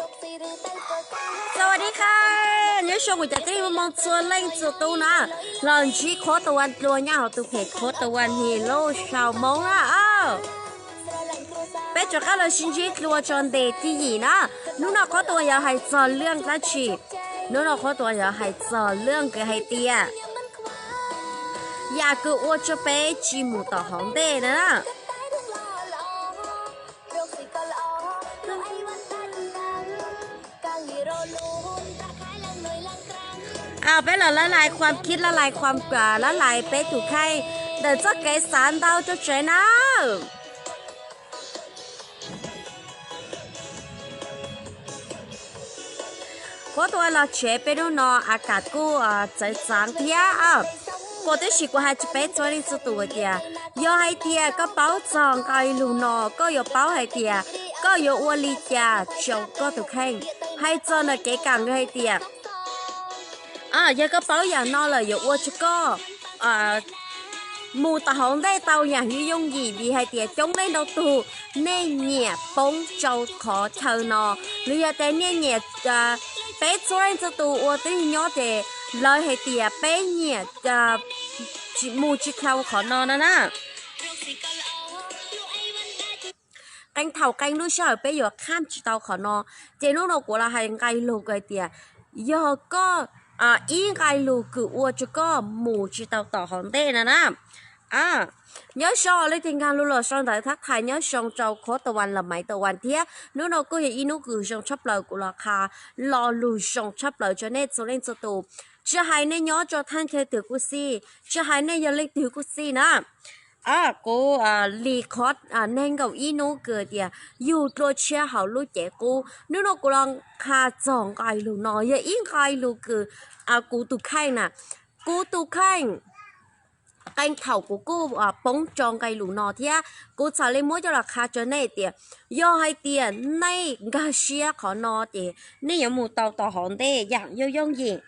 สวัสดีค่ะ nyob zoo kuv cov tij moo txhua leej txhua tus na, los ntsib qhuab tus ua dlua nyob hauv tus phem qhuab tus ua hni lub sau moo na. Peb rov qab los sib ntsib dlua tso ntes thib yim na. Hnub no qhuab tus ua yuav hais txog lub dab tsi? Hnub no qhuab tus ua yuav hais txog lub kws hais tias yam kws ua rua peb tsis mus tom hauv ntej na. Peb los lab lais khuam khib, lab lais khuam, lab lais peb tus kheej ntawm txoj kev xav ntau rua tsev na. Qhuab tus ua los tsev peb hnub no a kam kuj txawv txav thiab. Kuv tib si kuv hais rau peb txhua leej txhua tus tias, yog hais tias koj paub txog nqe lug no, koj yuav paub hais tias koj yuav ua li cas rau koj tus kheej. Hais txog ntawm kev kam hais tias, yog koj paub yam no lawm yuav ua rua koj mus tom hauv ntej tau yam yooj yim, vim hais tias coob leej ntau tug nej nyiam poob rau qhov chaw no, los yog tias nej nyiam, peb txhua leej txhua tus uas twb nyob ces lawv hais tias peb nyiam mus tsis dhau qhov no no na. Qee thaum qee lub sij hawm peb yuav kham tsis tau qhov no, ces hnub no kuv los hais nqe lug hais tias, yog koj, ib nqe lug kws ua rua koj mus tsis tau tom hauv ntej no na. Nyob zoo leej twg nkag lug los sau ntawv thab thais nyob zoo rau qhuab tus ua los maiv tus ua thiab. Hnub no kuj yog ib hnub kws zoo tshaj plaws kuv los qha lo lug zoo tshaj plaws rau nej txhua leej txhua tus, tsis hais nej nyob rau thaj chaw twg kuj xij, tsis hais nej yog leej twg kuj xij na. Kuv li qhov neeg nkaum ib hnub kws tias yug dlua tshiab hauv lub cev qub, hnub no kuv los qha txog nqe lug no yog ib nqe lug kws kuv tus kheej na, kuv tus kheej qee thaum kuv kuj poob rau nqe lug no thiab. Kuv txhad li muab coj los qha rau nej tias, yog hais tias nej nkag siab qhov no ces nej yuav mus tau tom hauv ntej yam yooj yooj yim.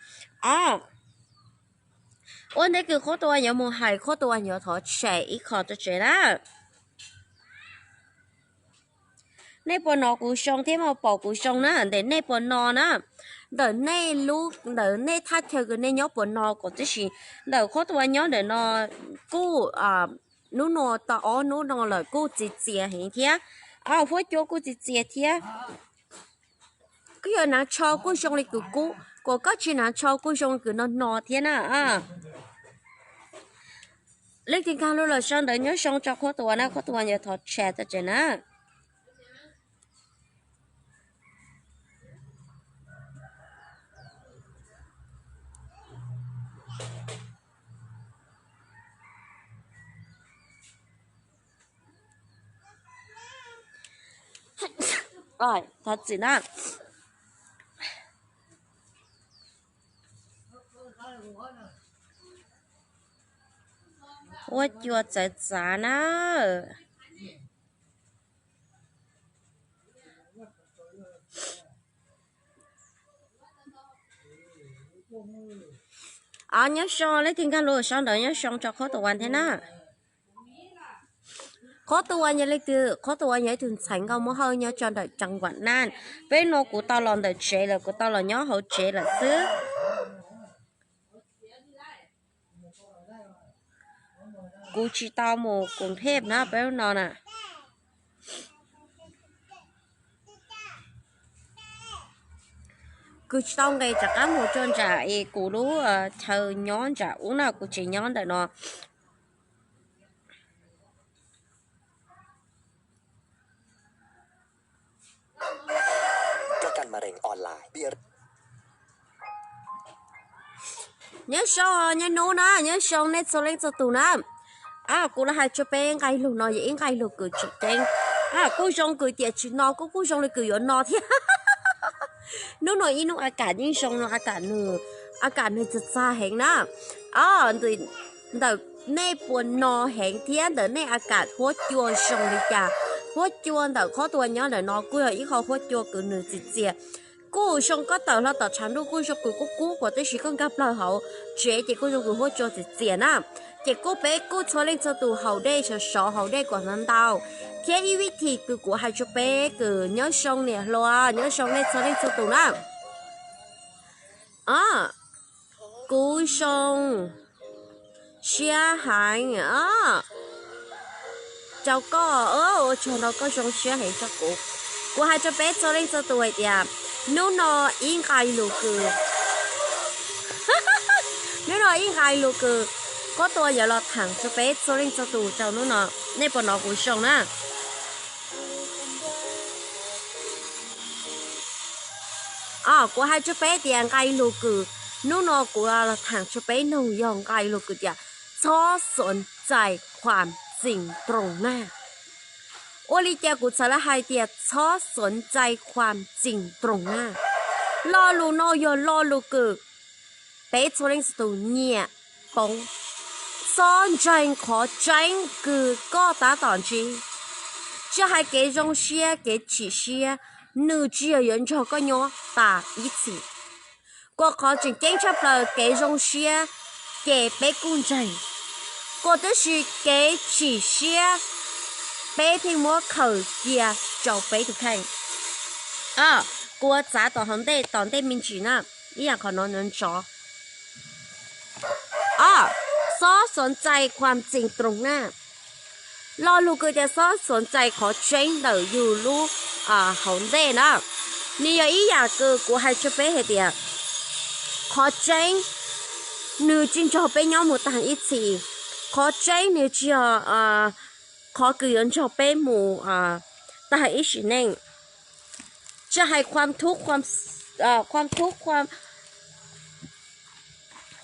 Ua ntej kws qhuab tus ua yuav mus hais, qhuab tus ua yuav thov tshem ib qho rau tsev na. Nej puas nov kuv zoo thiab puas pom kuv zoo na? Ntawm nej puas no na? Ntawm nej lub, ntawm nej thaj chaw kws nej nyob puas no kuv tib si? Ntawm qhuab tus ua nyob ntawm no kuj, hnub no tau ob hnub no lawm kuj txias txias heev thiab. Huab cua kuj txias txias thiab. Koj yog hnav tsho kuj zoo li kws kub, kuas koj tsis hnav tsho kuj zoo li kws no no thiab na. Leej twg nkag lug los sau ntawv nyob zoo rau qhuab tus ua na, qhuab tus ua yuav thov tshem rau tsev na. Thov txim na. Huab cua txawv txav na. Nyob zoo leej twg nkag lug sau ntawv nyob zoo rau qhuab tus ua thiab na. Qhuab tus ua yog leej twg? Qhuab tus ua yog ib tug ntxhais nkauj Moob Hawj nyob rau ntawm Ceev Vam Naj. Peb no kuv tau los ntawm tsev lawm, kuv tau los nyob hauv tsev lawm xwb. Kuv tsis tau mus Koos Thej na peb lub no na. Kuv tsis tau nqes rov qab mus rau nram es kuv lub chaw nyob nram ub na, kuv tseem nyob ntawm no. Nyob zoo, nyob nub na, nyob zoo nej txhua leej txhua tus na. Kuv los hais rau peb nqe lug no yog ib nqe lug kws tseem ceeb. Kuj zoo kws tias tsis no kuj kuj zoo li kws yuav no thiab. Hnub no ib hnub a kam yeej zoo no, a kam nws, a kam nws txag txag heev na. Ntawm nej puas no heev thiab ntawm nej a kam huab cua zoo li cas? Huab cua ntawm qhov tus ua nyob ntawm no kuj yog ib qho huab cua kws nws txias txias. Kuj zoo koj tawm hlo tom tshav ntuj kuj zoo kws kub kub kuas tab sis koj nkag plaws hauv tsev ces kuj zoo kws huab cua txias txias na. Ces kuj peb kuj txhua leej txhua tus haus dej sov sov, haus dej kom ntau ntau. Thiab ib vib thim kws kuv hais rua peb kws nyob zoo niam hluas, nyob zoo nej txhua leej txhua tus na. Kuv zoo siab heev rau koj, ua tsaug ntau koj zoo siab heev rau kuv. Kuv hais rau peb txhua leej txhua tus hais tias hnub no ib nqai lug kws, hnub no ib nqai lug kws kuv tuaj yuav los thaam rua peb txhua leej txhua tus rau hnub no. Nej puas nov kuv zoo na? Kuv hais rua peb tias nqai lug kws hnub no kuv los thaam rua peb noog yog nqai lug kws tias ขอสนใจความจริงตรงหน้า. Ua li cas kuv txhad le hais tias ขอสนใจความจริงตรงหน้า? Lo lug no yog lo lug kws peb txhua leej txhua tus nyiam poob. Xob ntseeg qhov tseeb kws koj tab tom ntsib. Tsis hais kev zoo siab kev chim siab, nws tsis yog yuav nrog koj nyob tas ib txhis. Kuas qhov tseem ceeb tshaj plaws kev zoo siab ces peb kuj ntseeg, kuas tab sis kev chim siab peb thiaj muab khaws cia rau peb tus kheej. Kuv txav tom hauv ntej tom ntej me ntsis na, ib yam qhov no nws ntsov. ขอสนใจความจริงตรงหน้า. Lo lug kws tias ขอสนใจ qhov tseeb ntawm yus lub hauv ntej na, nws yog ib yam kws kuv hais rua peb hais tias qhov tseeb nws tsis nrog peb nyob mus tag ib txhis. Qhov tseeb nws tsis yog qhov kws yuav nrog peb mus tag ib sim neej. Tsis hais ความทุกข์ ความ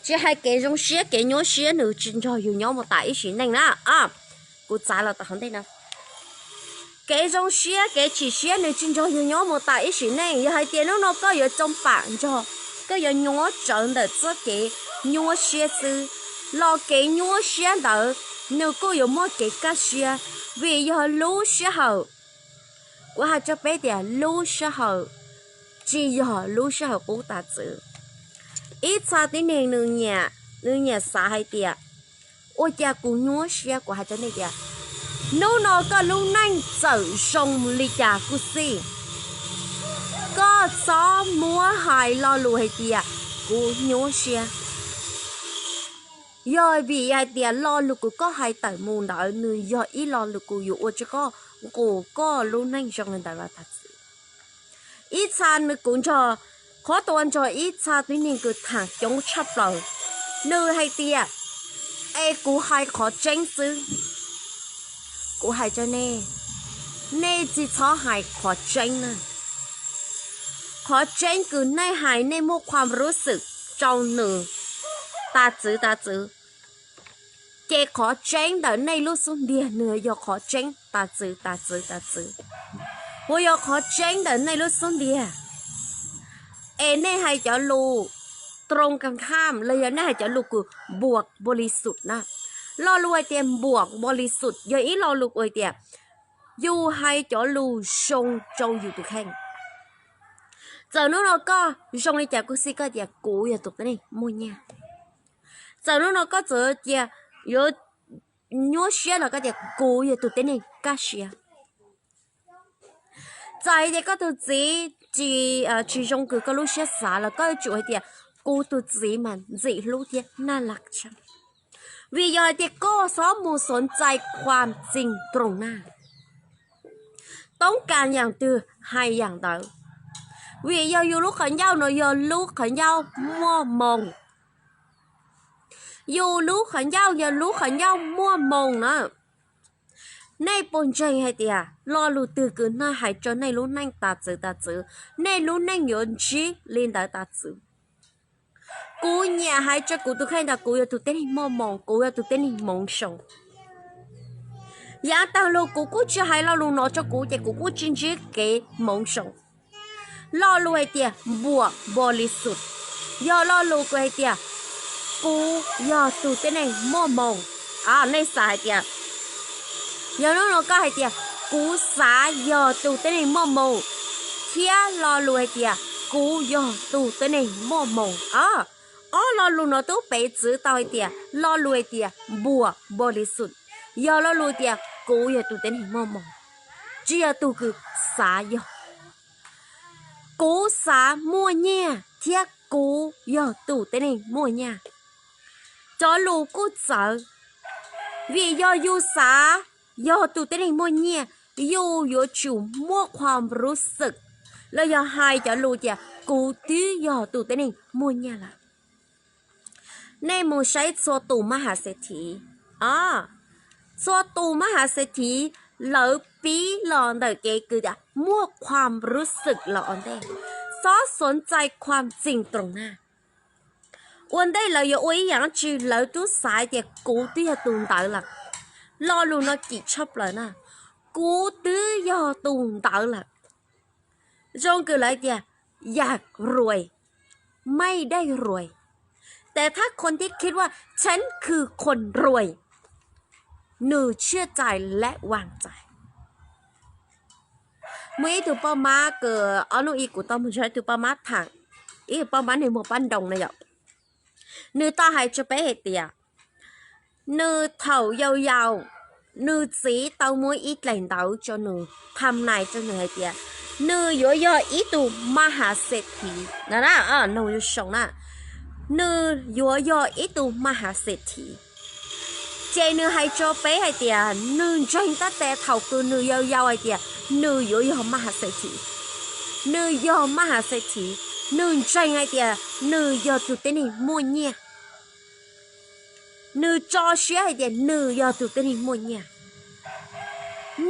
tsis hais kev zoo siab kev nyuaj siab nws tsis nrog yus nyob mus tas ib sim neej na. Kuv txav los tom hauv ntej no, kev zoo siab kev chim siab nws tsis nrog yus nyob mus tas ib sim neej. Yog hais tias hnub no koj yuav tsoo pam nrog, koj yuav nyuaj tsawv ntawm txoj kev nyuaj siab xwb, los kev nyuaj siab ntawd nws kuj yuav muaj kev kaj siab, vim yog lub sij hawm. Kuv hais rau peb tias lub sij hawm tsis yog lub sij hawm qub tas txwv. Ib txha tib neeg nws nyiam xav hais tias ua cas kuv nyuaj siab. Kuv hais rau nej tias hnub no koj lub neej txawm zoo li cas kuj xij, koj txhob muab hais lo lus hais tias kuv nyuaj siab. Yog vim hais tias lo lus kws koj hais tawm mus ntawd nws yog ib lo lus kws yuav ua rua koj nqus koj lub neej zoo li ntawd los tas txwv. Ib txha nws kuv nrog, qhov tuaj nrog ib txha tib neeg kws thaam coob tshaj plaws, nws hais tias es kuv hais qhov tseeb xwb. Kuv hais rau nej, nej tsis txhob hais qhov tseeb na. Qhov tseeb kws nej hais nej muaj ความรู้สึก rau nws tas txwv tas txwv, ces qhov tseeb ntawm nej lub xub ntiag nws yog qhov tseeb tas txwv tas txwv tas txwv. Uas yog qhov tseeb ntawm nej lub xub ntiag, es nej hais cov lus ตรงกันข้าม los yog nej hais cov lus kws บวกบริสุทธิ์ na. Lo lus hais tias บวกบริสุทธิ์ yog ib lo lus hais tias yus hais cov lus zoo rau yus tus kheej. Txawm hnub no koj zoo li cas kuj xij koj tias kuv yog tus tib neeg muaj nyiaj. Txawm hnub no koj txawm tias yuav nyuaj siab los koj tias kuv yog tus tib neeg kaj siab. Txawm hais tias koj tus txiv tsis, tsis zoo kws koj lub siab xav los koj yuav tsum hais tias kuv tus txiv mas ntxim hlub thiab naj laj tshaj. Vim yog hais tias koj xob mus xov ntxais khuam txeeg roos naj, toob kas yaam twg hais yaam ntawd. Vim yog yus lub qhov ncauj no yog lub qhov ncauj muaj moos. Yus lub qhov ncauj yog lub qhov ncauj muaj moos na. Nej puas ntseeg hais tias lo lus twg kws nej hais rau nej lub neej tas txwv tas txwv, nej lub neej yuav ntsib li ntawd tas txwv. Kuv nyiam hais rau kuv tus kheej tas kuv yog tus tib neeg muaj moos, kuv yog tus tib neeg moov zoo. Yaav taag lug kuv kuj tsis hais lo lus no rau kuv ces kuv kuj tsis ntsib kev moov zoo. Lo lus hais tias npuam npo li xus, yog lo lus kws hais tias kuv yog tus tib neeg muaj moos. Nej xav hais tias, yog hnub no koj hais tias kuv xav yog tus tib neeg muaj moos, thiab lo lus hais tias kuv yog tus tib neeg muaj moos. Ob lo lus no twb piv txwv tau hais tias lo lus hais tias npuas npos lis xum, yog lo lus tias kuv yog tus tib neeg muaj moos, tsis yog tus kws xav yog. Kuv xav muaj nyiaj thiab kuv yog tus tib neeg muaj nyiaj. Cov lus kuj txawv, vim yog yus xav yog tus tib neeg muaj nyiaj, yus yuav tsum muaj ความรู้สึก los yog hais cov lus tias kuv twb yog tus tib neeg muaj nyiaj lawm. Nej mus saib txhua tus mab has xes thiv, txhua tus mab has xes thiv, lawv pib los ntawm kev kws tias muaj ความรู้สึก los ua ntej, xob xuav ntxais ความจริงตรงหน้า. Ua ntej lawv yuav ua ib yam dab tsi lawv twb xav tias kuv twb yog tus ntawd lawm. Lo lus no kim tshaj plaws na, kuv twb yog tus ntawd lawm. Zoo kws lawv tias อยากรวย ไม่ได้รวย แต่ถ้าคนที่คิดว่าฉันคือคนรวย นายเชื่อใจและวางใจ. Muaj ib tug poj mab kws ob hnub ib kuv tau mus ntsib ib tug poj mab tham, ib tug poj mab neeg muag pab nroo na yom. Nws tau hais rau peb hais tias nws thaum yau yau, nws txiv tau muab ib dlaim ntawv rau nws, tham nais rau nws hais tias nws yuav yog ib tug mab has xes thiv na, nug yus soo na, nws yuav yog ib tug mab has xes thiv. Ces nws hais rau peb hais tias nws ntseeg tab tes thaum kws nws yau yau hais tias nws yuav yog mab has xes thiv. Nws yog mab has xes thiv, nws ntseeg hais tias nws yog tus tib neeg muaj nyiaj. Nws tso siab hais tias nws yog tus tib neeg muaj nyiaj.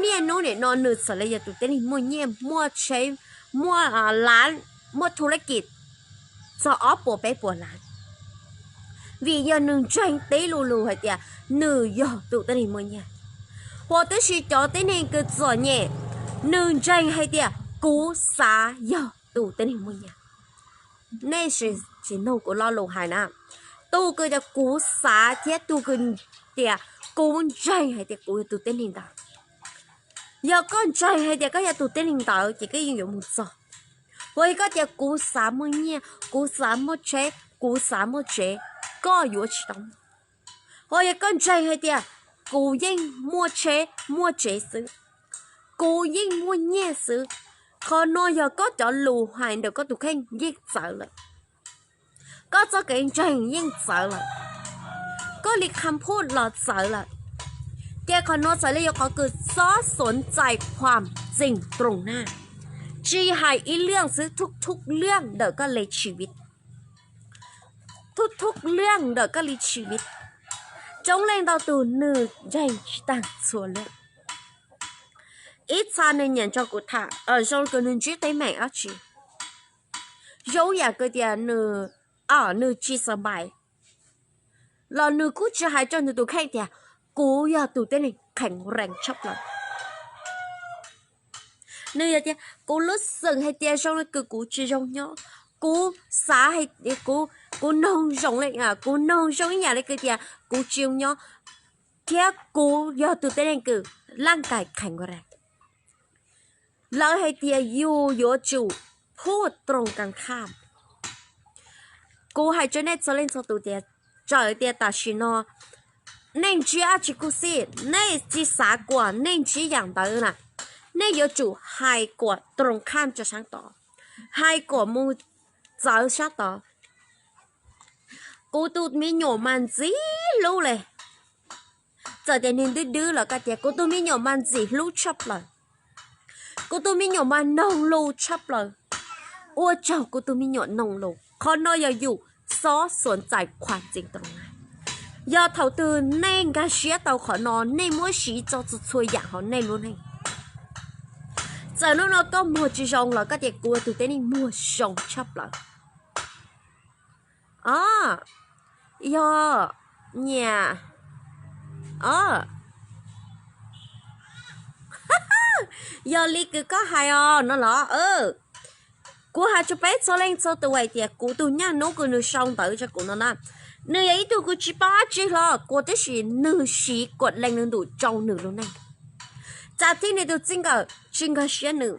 Niaj hnub nim no nws txawm li yog tus tib neeg muaj nyiaj, muaj tsheb, muaj lav, muaj thu lab kis txog ob puas peb puas lav, vim yog nws ntseeg tib lu lus hais tias nws yog tus tib neeg muaj nyiaj. Huas tib si cov tib neeg kws txom nyem, nws ntseeg hais tias kuv xav yog tus tib neeg muaj nyiaj. Nej sim nug kuv lo lus hais na, tus kws tias kuv xav thiab tus kws tias kuv ntseeg hais tias kuv yog tus tib neeg ntawd. Yog koj ntseeg hais tias koj yog tus tib neeg ntawd ces koj yeej yuav mus txog. Huas yog koj tias kuv xav muaj nyiaj, kuv xav muaj tsheb, kuv xav muaj tsev, koj yuav tsis tau muaj. Huas yog koj ntseeg hais tias kuv yeej muaj tsheb muaj tsev xwb, kuv yeej muaj nyiaj xwb, qhov no yog koj cov lus hais ntawm koj tus kheej yeej txawv lawm. Koj txoj kev ntseeg yeej txawv lawm, koj li kham phuj los txawv lawm. Ces qhov no txawm li yuav qhov kws xob xuav ntxais ความจริงตรงหน้า, tsis hais ib liaj xwb, thub thub liaj ntawm koj li tshis viv, thub thub liaj ntawm koj li tshis viv. Coob leej ntau tus nws ntseeg tsis taag txhua liaj. Ib txha nws nyiam nrog kuv tham, zoo kws nws ntsib teeb meem dab tsi, zoo yam kws tias nws, nws tsis xav npais, los nws kuj tsis hais rau nws tus kheej tias kuv yog tus tib neeg kheev rees tshaj plaws. Nws yog tias kuv lub xeem hais tias zoo li kws kuv tsis zoo nyob, kuv xav, kuv, kuv noog zoo li, kuv noog zoo ib yam li kws tias kuv tsis zoo nyob, thiab kuv yog tus tib neeg kws laj kais kheev rees. Lawv hais tias yus yuav tsum phuaj roos kas khaj. Kuv hais rau nej txhua leej txhua tus tias, txawm tias tam sim no nej ntsib dab tsi kuj xij, nej tsis xav kuas nej ntsib yam ntawd na, nej yuav tsum hais kuas roos kas khaj rau sab tod, hais kuas mus txawv sab tod. Kuv tus me nyuam mas ntxim hlub li. Txawm tias nws dwb dwb los koj tias kuv tus me nyuam mas ntxim hlub tshaj plaws. Kuv tus me nyuam mas noog lus tshaj plaws. Ua tsaug kuv tus me nyuam noog lus. Qhov no yog yus xob xuav ntxais khuam txeem toom na. Yog thaum twg nej nkag siab tau qhov no, nej muab siv tso txhua txhua yam hauv nej lub neej. Txawm hnub no koj muag tsis zoo los koj tias kuv tus tib neeg muag zoo tshaj plaws. O, yog, nyiam, o, yog li kws koj hais os no los. Kuv hais rau peb txhua leej txhua tus hais tias kuv tus nyaj hnub kws nws sau ntawv rau kuv no na, nws yog ib tug kws tsis paub dab tsi hlo kuas, tab sis nws siv kuam lees nws ntuj rau nws lub neej. Tsam thiab nws tus txij nkawm tsis nkag siab nws,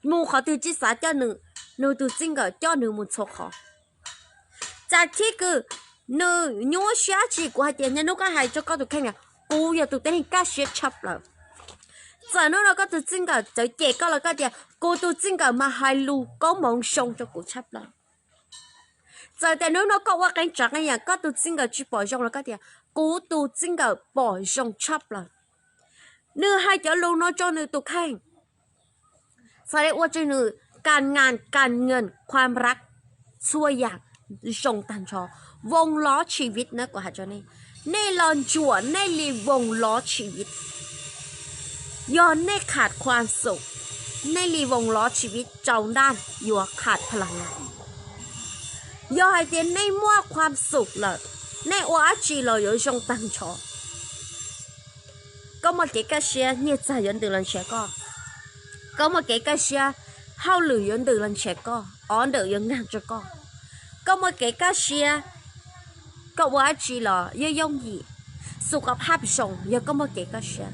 mus qhov twg tsis xav coj nws, nws tus txij nkawm coj nws mus txhua qhov. Txam khib kws nws nyuaj siab tsi, kuv hais tias niaj hnub koj hais rau koj tus kheej tias kuv yog tus tib neeg kaj siab tshaj plaws. Txawm hnub no koj tus txij nkawm txawm cem koj los koj tias kuv tus txij nkawm mas hais lus koob hmoov zoo rau kuv tshaj plaws. Txawm tias hnub no koj ua qee tsav qee yam koj tus txij nkawm tsis pom zoo los koj tias kuv tus txij nkawm pom zoo tshaj plaws. Nws hais cov lus no rau nws tus kheej, txhad le ua rau nws การงาน การเงิน ความรัก txhua yam zoo tag nrho. วงล้อชีวิต na, kuv hais rau nej, nej los ntsuam nej li วงล้อชีวิต. Yog nej kham khuam xum, nej li วงล้อชีวิต rau ntaj yuav kham pha las las. Yog hais tias nej muaj khuam xum lawm, nej ua dab tsi los yuav zoo tag nrho. Koj muaj kev kaj siab, nyiaj txiag yuav ntws los nrhiav koj. Koj muaj kev kaj siab, hauj lwm yuav ntws los nrhiav koj, ob ntawm yuav nkag rau koj. Koj muaj kev kaj siab, koj ua dab tsi los yooj yooj yim, สุขภาพ zoo yog koj muaj kev kaj siab.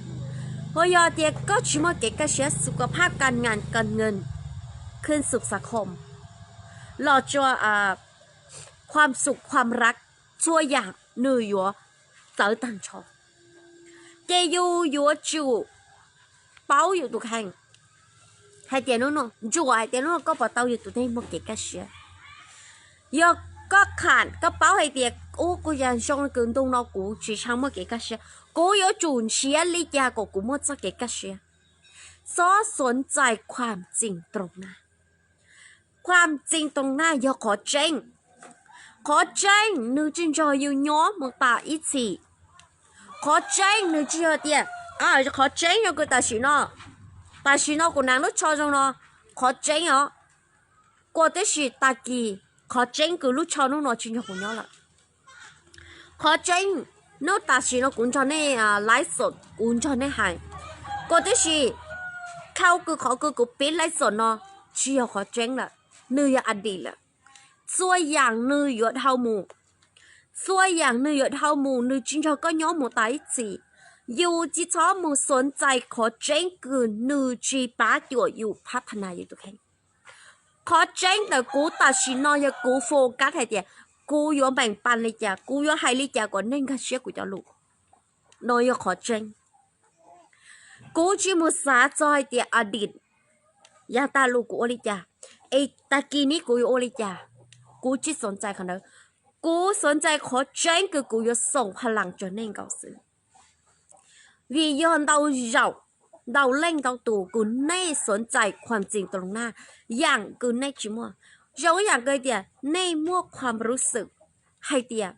Ho yog tias koj tsis muaj kev kaj siab, สุขภาพ การงาน การเงิน ขึ้นสู่สังคม los rua ความสุข ความรัก txhua yam nws yuav txawv tag nrho. Ces yus yuav tsum paub yus tus kheej hais tias hnub no, ntsuam hais tias hnub no koj puas tau yog tus neeg muaj kev kaj siab. Yog koj kham, koj paub hais tias ub, kuv yam zoo kws ntu no kuv tsis tshua muaj kev kaj siab, kuv yuav tsum nrhiav li cas kom kuv muaj txoj kev kaj siab. สนใจความจริงตรงหน้า. ความจริงตรงหน้า yog qhov tseeb. Qhov tseeb nws tsis nrog yus nyob mus tas ib txhis. Qhov tseeb nws tsis yog tias, qhov tseeb yog kws tam sim no, tam sim no kuv hnav lub tsho zoo no, qhov tseeb os. Kuas tab sis tag kis qhov tseeb kws lub tsho hnub no tsis nrog kuv nyob lawm. Qhov tseeb, hnub tam sim no kuv nrog nej laib xom, kuv nrog nej hais. Kuas tab sis khau kws qhov kws kuv pib laib xom no tsis yog qhov tseeb lawm, nws yog อดีต lawm. Txhua yam nws yuav dhau mus. Txhua yam nws yuav dhau mus, nws tsis nrog koj nyob mus tas ib txhis. Yus tsis txhob mus สนใจ qhov tseeb kws nws tsis pab cuam yus พัฒนา yus tus kheej. Qhov tseeb ntawm kuv tam sim no yog kuv focus hais tias kuv yuav meem pab li cas, kuv yuav hais li cas kom neeg nkag siab kuv cov lus. No yog qhov tseeb. Kuv tsis mus xav txog hais tias อดีต yav tag los kuv ua li cas, es tag kis no kuv yuav ua li cas. Kuv tsis สนใจ qhov ntawd. Kuv สนใจ qhov tseeb kws kuv yuav xoom pha las rau neeg nkaus xwb. Vim yog ntau zaus, ntau leej ntau tus kws nej สนใจ ความจริงตรงหน้า yam kws nej tsis muaj. Zoo ib yam kws tias nej muaj ความรู้สึก hais tias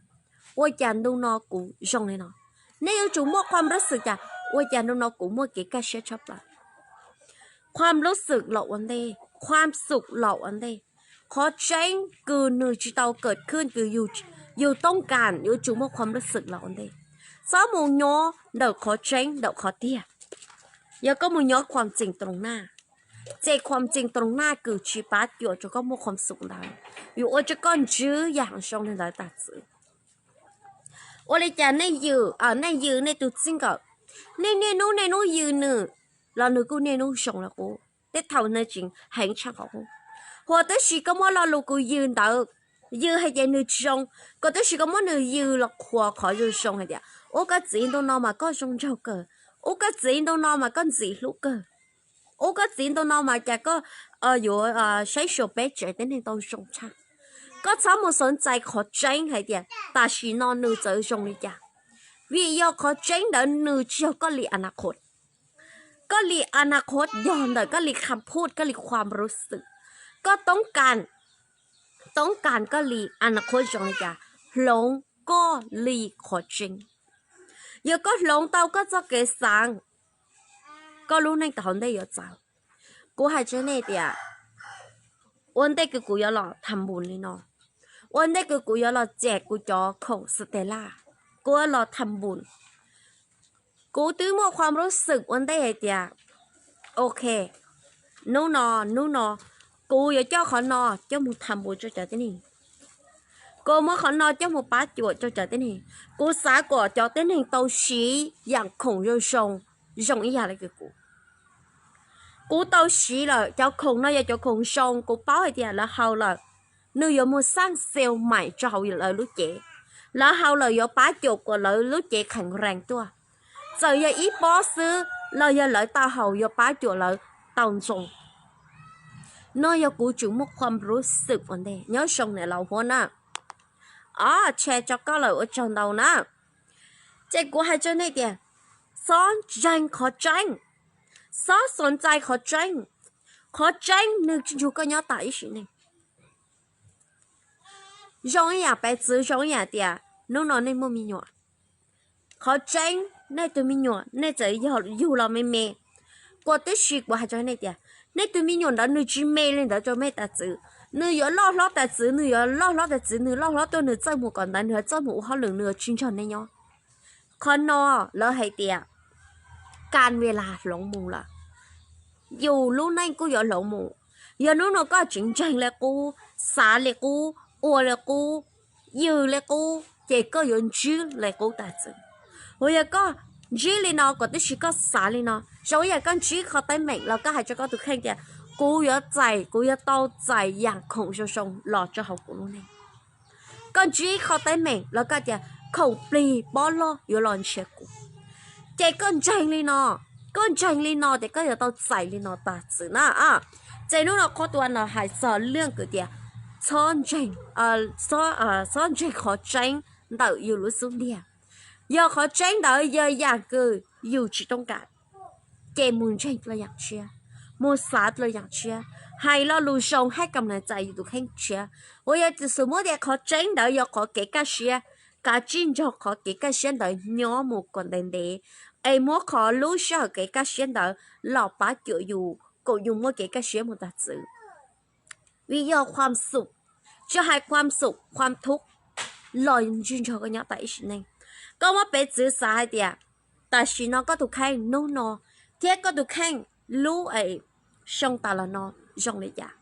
ua cas ntu no kuv zoo li no. Nej yuav tsum muaj ความรู้สึก tias ua cas ntu no kuv muaj kev kaj siab tshaj plaws. ความรู้สึก los ua ntej, ความสุข los ua ntej. Qhov tseeb kws nws tsis tau เกิดขึ้น kws yus toob kas yuav tsum muaj ความรู้สึก los ua ntej. Txhob mus nyob ntawm qhov tseeb ntawm qhov tiag. Yog koj mus nyob ความจริงตรงหน้า, ces ความจริงตรงหน้า kws tsis pab cuam rau koj muaj ความสุข ntawd yuav ua rau koj ntsib yam zoo li ntawd tas txwv. Ua li cas nej yws, nej yws nej tus txij nkawm, nej niaj hnub niaj hnub yws nws los nws kuj niaj hnub zoo li qub, tej thaum nws tseem heev tshaj qhov qub. Huas tab sis koj muab lo lus kws yws ntawd, yws hais tias nws tsis zoo, kom tab sis koj muab nws yws los qhuas qhov zoo zoo hais tias ub, koj txiv ntu no mas koj zoo nraug kawg, ub, koj txiv ntu no mas koj ntxim hlub kawg, ub, koj txiv ntu no mas cas koj yuav saib xyuas peb tsev tib neeg tau zoo tshaj. Koj txhob mus สนใจ qhov tseeb hais tias tam sim no nws txawm zoo li cas, vim yog qhov tseeb ntawd nws tsis yog koj li อนาคต. Koj li อนาคต yog ntawm koj li คำพูด, koj li ความรู้สึก. Koj toob kas, toob kas koj li อนาคต zoo li cas, hloov koj li qhov tseeb. Yog koj hloov tau koj txoj kev xaav, koj lub neej tom hauv ntej yuav txawv. Kuv hais rau nej tias ua ntej kws kuv yuav los tham npus li no, ua ntej kws kuv yuav los txiam kuv cov khoom Stella, kuv yuav los tham npus. Kuv twb muaj ความรู้สึก ua ntej hais tias, ok, hnub no, hnub no kuv yuav coj qhov no coj mus tham npus rau cov tib neeg. Kuv muab qhov no coj mus pab cuam rau cov tib neeg. Kuv xav kom cov tib neeg tau siv yam khoom zoo zoo, zoo ib yam li kws kuv. Kuv tau siv lawm, cov khoom no yog cov khoom zoo, kuv paub hais tias lawv haus lawm, nws yuav mus xaj xel maim rau hauv lawv lub cev. Lawv haus lawm yuav pab cuam kom lawv lub cev kheev rees tuaj. Txawm yog ib pob xwb los yog lawv tau haus yuav pab cuam lawv tau ntxoo. No yog kuv tseem muaj qhuam rub xwm ua ntej nyob zoo niam laus huab na. Ob, tshaj tso koj lawm ua tsaug ntau na. Ces kuv hais rau nej tias, txhob ntseeg qhov tseeb, txhob xav ntxais qhov tseeb. Qhov tseeb nws tsis nrug koj nyob tas ib sim neej. Zoo ib yam peb txwv zoo ib yam tias hnub no nej muaj me nyuam. Qhov tseeb, nej tus me nyuam nej txawm yug los me me, kuv tib si kuv hais rau nej tias, nej tus me nyuam ntawd nws tsis me li ntawd rau mej tas txwv. Nws yuav loj hlob tas txwv, nws yuav loj hlob tas txwv, nws loj hlob tuaj nws txawj mus kom ntawd, nws yuav txawj mus ua hauj lwm, nws yuav tsis nrog nej nyob. Qhov no lawv hais tias, kas ves las hloov mus lawm, yus lub neej kuj yuav hloov mus. Yog hnub no koj tseem ntseeg li qub, xav li qub, ua li qub, yws li qub, ces koj yuav ntsib li qub tas txwv. Uas yog koj ntsib li no, kuv tib si koj xav li no, zoo ib yam koj ntsib qhov teeb meem los koj hais rau koj tus kheej tias, kuv yuav txais, kuv yuav tau txais yam khoom zoo zoo los rau hauv kuv lub neej. Koj ntsib qhov teeb meem los koj tias, khoom plig pob loj yuav los nrhiav kuv. Ces koj ntseeg li no, koj ntseeg li no ces koj yuav tau txais li no tas txwv na. Ces hnub no qhov tuas no hais txog leej kwv tias, txhob ntseeg, txhob ntseeg qhov tseeb ntawm yus lub xub ntiag. Yog qhov tseeb ntawd yog yam kws yus tsis tooj kam, ces mus ntseeg dlua yam tshiab, mus xav dlua yam tshiab, hais lo lus zoo hab kam nas txais yus tus kheej tshiab. Uas yog xwm muab tias qhov tseeb ntawd yog qhov kev kaj siab, kav tsij nrog qhov kev kaj siab ntawd nyob mus kom ntev ntev, es muab qhov lub sij hawm kev kaj siab ntawd los pab cuam yus kom yus muaj kev kaj siab mus tas txwv. Vim yog qhuam xum, tsis hais qhuam xum qhuam thub los ntsig nrog koj nyob tas ib sim neej. Koj muab peb txwv xav hais tias, tam sim no koj tus kheej hnub no thiab koj tus kheej lub xyoo tas los no zoo li cas?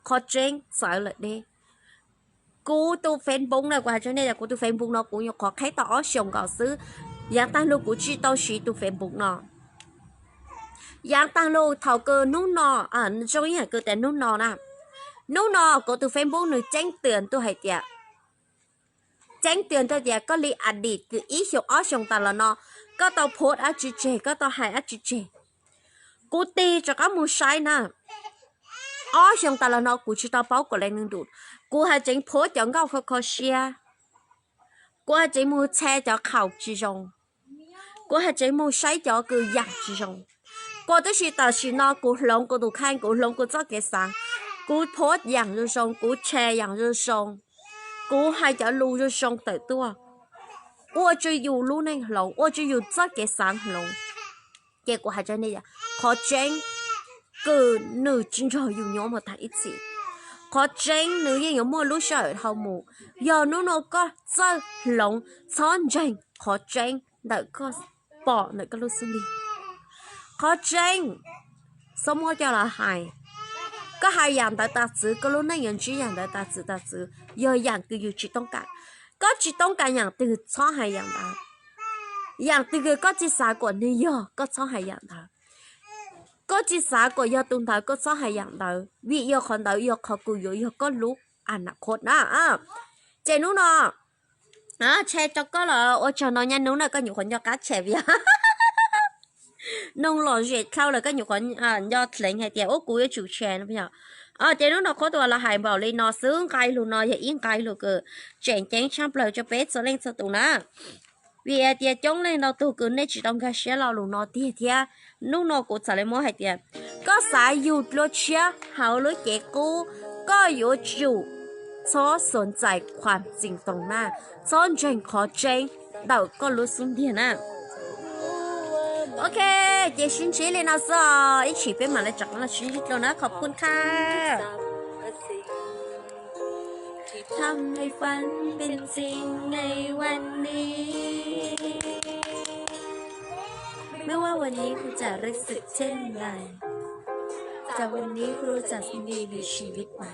Qhov tseeb txawv lawm deb. Kuv tus Facebook na, kuv hais rau nej tias kuv tus Facebook no kuv nyuam qhuav qheb tau ob xyoos nkaus xwb. Yav tag lug kuv tsis tau siv tus Facebook no. Yav tag lug thaum kws hnub no, zoo ib yam kws tias hnub no na, hnub no kuv tus Facebook nws ceeb twm tuaj hais tias, ceeb twm tuaj tias koj li a dim kws ib xyoos ob xyoos tas los no, koj tau post dab tsi tseg, koj tau hais dab tsi tseg. Kuv tig rov qab mus saib na, ob xyoos tas los no kuv tsis tau paub kom le nws nrus. Kuv haj tseem post cov nkauj kho kho siab, kuv haj tseem mus txhe cov qhaum tsis zoo, kuv haj tseem mus saib cov kws yam tsis zoo. Kuv tab sis tam sim no kuv hloov kuv tus kheej, kuv hloov kuv txoj kev xav, kuv post yam zoo zoo, kuv tshare yam zoo zoo, kuv hais cov lus zoo zoo tawm tuaj, ua rau yus lub neej hloov, ua rau yus txoj kev xav hloov. Ces kuv hais rau nej tias, qhov tseeb kws nws tsis nrog yus nyob mus tag ib txhis. Qhov tseeb nws yeej yuav muaj lub sij hawm dhau mus. Yog hnub no koj txawj hloov, txhob ntseeg qhov tseeb ntawm koj pom ntawm koj lub xub ntiag. Qhov tseeb, txhob muab coj los hais. Koj hais yam ntawd tas txwv, koj lub neej yuav ntsib yam ntawd tas txwv tas txwv, yog yam kws yus tsis tooj kam. Koj tsis tooj kam yam twg txhob hais yam ntawd. Yam twg kws koj tsis xav kom nws yog, koj txhob hais yam ntawd. Koj tsis xav kom yog tus ntawd, koj txhob hais yam ntawd, vim yog qhov ntawd yog qhov kws yuav yog koj lub a na qhov na. Ces hnub no, tshaj rau koj los ua tsaug no, nyaj hnub no koj nyuam qhuav nco qab tshaj vim noog lom zem dlhau lawm, koj nyuam qhuav nco dheev hais tias ub kuv yuav tsum tshaj no. Ces hnub no qhov tuas los hais npaum li no xwb, nqe lus no yog ib nqe lus kws tseem ceeb tshaj plaws rau peb txhua leej txhua tus na. Vim hais tias coob leej ntau tug kws nej tsis tau nkag siab lo lus no tiag thiab. Hnub no kuv txhad le muab hais tias, koj xav yug dlua tshiab hauv lub cev qub, koj yuav tsum txhob xuas ntxais qhuam txim toos na, txhob ntseeg qhov tseeb ntawm koj lub xub ntiag na. Ok, ces sib ntsib li no xwb os, ib chim peb mam li rov qab los sib ntsib dlua na, khov phun kha. ที่ทำให้ฝันเป็นจริงในวันนี้ แม้ว่าวันนี้คุณจะรู้สึกเช่นไร แต่วันนี้คุณรู้จักยินดีในชีวิตใหม่